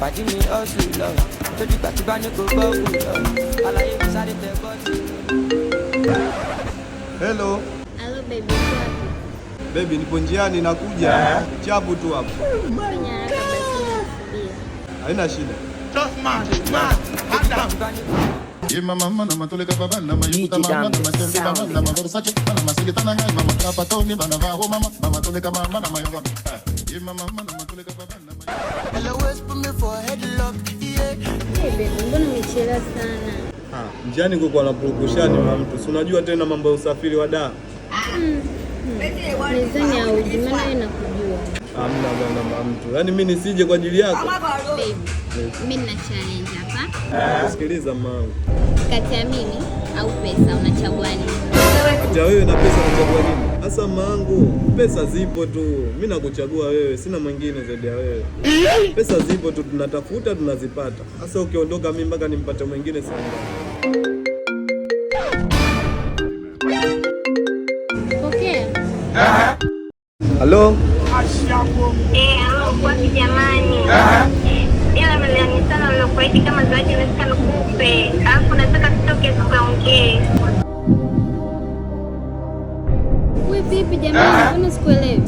Pàdí mi hustle lọ, tó dìgbà tí bá ní kó bọ́ọ̀kù lọ. Àlàyé mi sáré tẹ bọ́ọ̀tì lọ. Hello. Hello baby, uko wapi? Baby, nipo njiani nakuja. Chapu tu hapo. Fanya haraka basi, nakusubiri. Haina shida. Tí bá ní kó Always put me for headlock, yeah. Hey baby, mbona umechelewa sana? Ah, njiani kulikuwa na purukushani mamtu. Si unajua tena mambo ya usafiri wa Dar. Nizani auji, maana wewe nakujua. Hamna bwana mamtu. Yaani mimi nisije kwa ajili yako? Baby, mimi nina challenge hapa. Sikiliza mamangu. Kati ya mimi au pesa unachagua nini? Kati ya wewe na pesa unachagua nini? Sasa mamangu, pesa zipo tu. Mimi nakuchagua wewe, sina mwingine zaidi ya wewe. Pesa zipo tu, tunatafuta tunazipata. Sasa ukiondoka mimi mpaka nimpate mwingine sana. Pokea. Halo? Eh, halo, kwaki jamani. Ila milioni 5 nilokuahidi kama zawadi nataka nikupe. Alafu nataka tutoke tukaongee. Wewe vipi jamani, mbona sikuelewi?